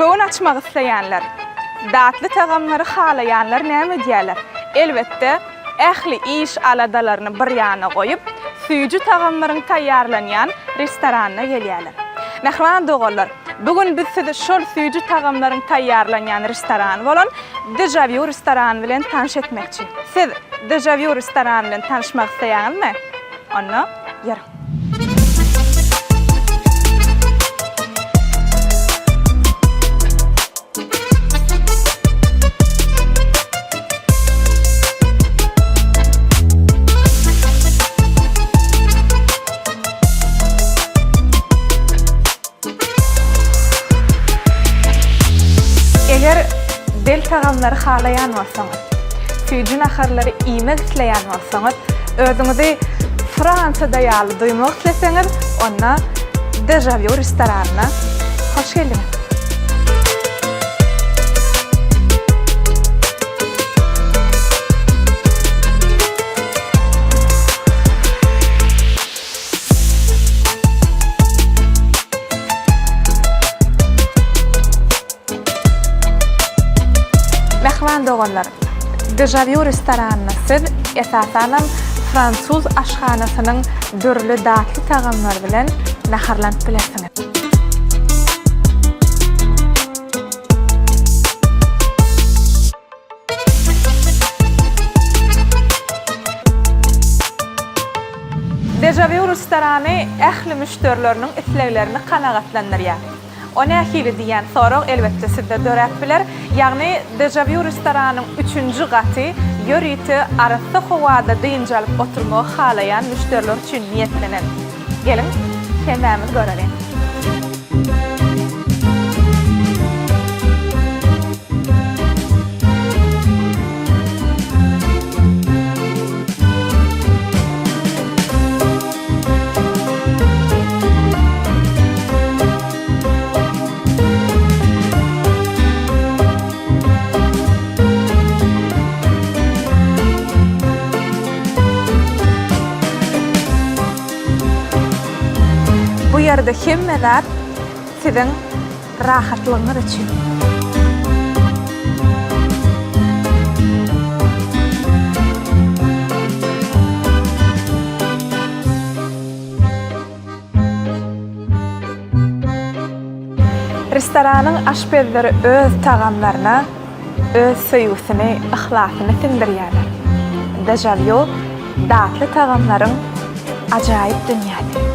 Göwün açmak isleýänler, datly tagamlary halaýanlar näme edýärler? Elbetde, ähli iş aladalaryny bir ýana goýup, süýji tagamlaryň taýýarlanýan restoranyna gelýärler. Mähriban doganlar, bu gün biz sizi şol süýji tagamlaryň taýýarlanýan restorany bolan Dežawýu restorany bilen tanyş etmekçi. Siz Dežawýu restorany bilen tanyşmak isleýäňizmi? Onda ýörüň! Eger del tagamlary halaýan bolsaňyz, süýji naharlary iýmek isleýän bolsaňyz, özüňizi Fransiýada ýaly duýmak isleseňiz, onda Dežawýu restoranyna hoş geldiňiz! Mähriban doganlar, Dežawýu restoranynda siz, esasanam, fransuz aşhanasynyň dürli datly tagamlary bilen naharlanyp bilersiňiz. Dežawýu restorany ähli müşderileriniň isleglerini kanagatlandyrýar. O nähili diýen sorag elbetde sizde döräp biler. Ýagny Dežawýu restoranyň üçünji gaty ýörite arassa howada dynç alyp oturmagy halaýan müşderiler üçin niýetlenen. Geliň, hemmämiz göreliň. Bu ýerde hemme zat siziň rahatlygyňyz üçin. Restoranyň aşpezleri öz tagamlaryna öz söýgüsini, yhlasyny siňdirýärler. Dežawýu datly tagamlaryň ajaýyp dünýäsi.